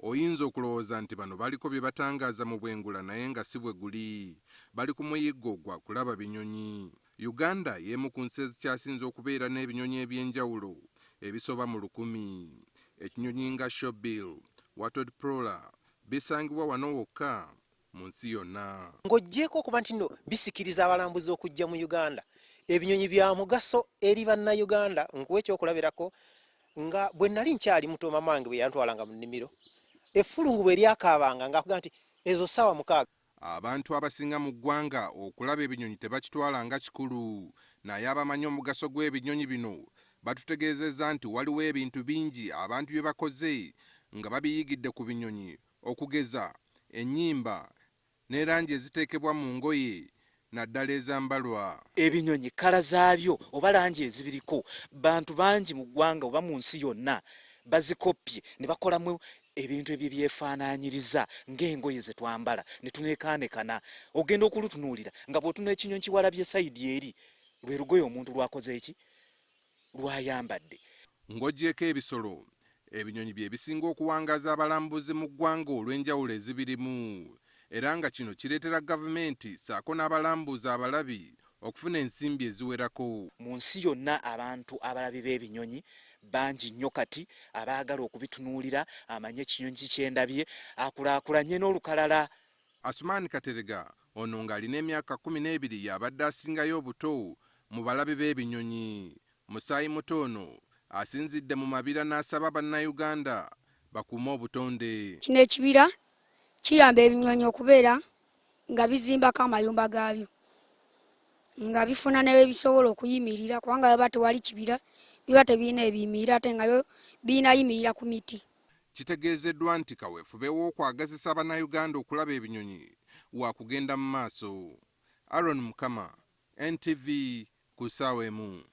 Oyinza okulowooza nti bano baliko bye batangaaza mu bwengula naye nga si bwe guli. Bali ku muyiggo gwa kulaba binyonyi. Uganda y'emu ku nsi ezikyasinze okubeera n'ebinyonyi eby'enjawulo ebisoba mu lukumi. Ekinyonyi nga Shoebill, Wattled Prowler bisangibwa wano wokka mu nsi yonna. Ng'oggyeeko okuba nti nno bisikiriza abalambuzi okujja mu Uganda, ebinyonyi bya mugaso eri Bannayuganda. Nkuwe ekyokulabirako nga bwe nali nkyali muto maama wange bwe yantwalanga mu nnimiro, effulungu bwe lyakaabanga ng'akugamba nti ezo ssaawa 6. Abantu abasinga mu ggwanga okulaba ebinyonyi tebakitwala nga kikulu naye abamanyi omugaso gw'ebinyonyi bino batutegeezezza nti waliwo ebintu bingi abantu bye bakoze nga babiyigidde ku binyonyi okugeza ennyimba ne langi eziteekebwa mu ngoye naddala ezambalwa. Ebinyonyi kkala zaabyo oba langi ezibiriko bantu bangi mu ggwanga oba mu nsi yonna bazikoppye ne bakolamu ebintu ebibyefaanaanyiriza ng'engoye ze twambala ne tuneekaanekana. Ogenda okulutunuulira nga bw'otunula ekinyonyi kiwalabye sayidi eri lwe lugoye omuntu lw'akoze ki? Lw'ayambadde. Ng'oggyeeko ebisolo, ebinyonyi bye bisinga okuwangaaza abalambuzi mu ggwanga olw'enjawulo ezibirimu era nga kino kireetera gavumenti ssaako n'abalambuuzi abalabi okufuna ensimbi eziwerako. Mu nsi yonna abantu abalabi b'ebinyonyi bangi nnyo kati abaagala okubitunuulira amanye ekinyonyi ki kye ndabye akulaakulanye n'olukalala. Asuman Katerega ono ng'alina emyaka 12 y'abadde asingayo obuto mu balabi b'ebinyonyi. Musaayi muto ono asinzidde mu Mabira n'asaba Bannayuganda bakuume obutonde. Kino ekibira kiyamba ebinyonyi okubeera nga bizimbako amayumba gaabyo nga bifuna newebisobola okuyimirira kubanga weba tewali kibira biba tebirina ebiyimirira ate nga byo birina yimirira ku miti. Kitegeezeddwa nti kaweefube w'okwagazisa Bannayuganda okulaba ebinyonyi waakugenda mu maaso. Aaron Mukama, NTV ku ssaawa emu.